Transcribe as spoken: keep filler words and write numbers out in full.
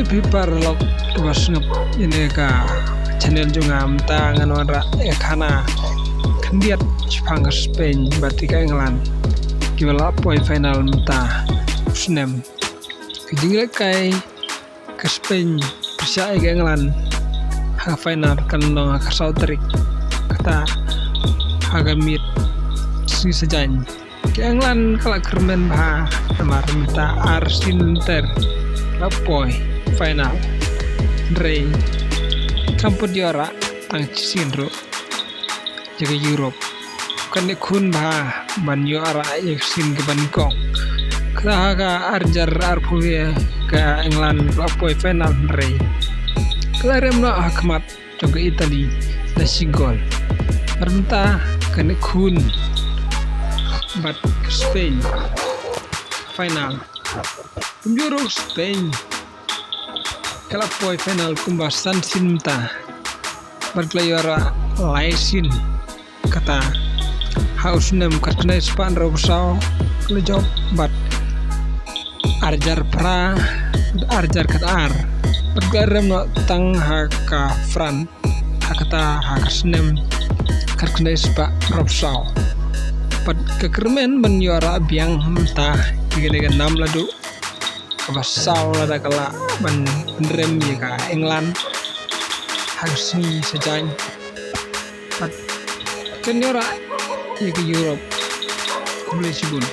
Phi paralok kiba sngap ïa kane ka channel jong nga, mynta ngan wanrah ïa ka khana khyndiat shaphang ka Spain bad ka England kiba la poi final mynta u snem. Ka jinglehkai ka Spain pyrshah ïa ka England ha ka final kan long ha ka saw tarik, kata ha ka miet sngi Saitjaiñ. Ka England ka la kyrmen bha namar mynta ar sien lynter la poi final. Hynrei kam pat ïoh rah tang shisien ruh ïa ka Europe. Kan ïakhun bha ban ïoh rah ïa ka sien kaba nyngkong. Kata ha ka ar hajar arphew wei ka England ka la poi final, hynrei ka la rem noh ha khmat jong ka Italy da shi gol. Bad mynta kan ïakhun bad ka Spain final. Kumjuh ruh ka Spain ka la poi final kumba san sien mynta bad ka la ïoh rah lai sien, kata ha u snem khatkhyndai spah hynriewphew saw ka la jop bad ar hajar phra, ar hajar khatar bad ka la rem noh tang ha ka France, ha kata ha ka snem khatkhyndai spah hynriewphew saw. Bad ka kyrmen ban ïoh rah biang mynta ïa kane ka nam laduh kaba saw lada ka lah ban pynrem ïa ka England ha ka sngi Saitjaiñ. Bad kan ïoh rah ïa ka Europe. Khublei shibun.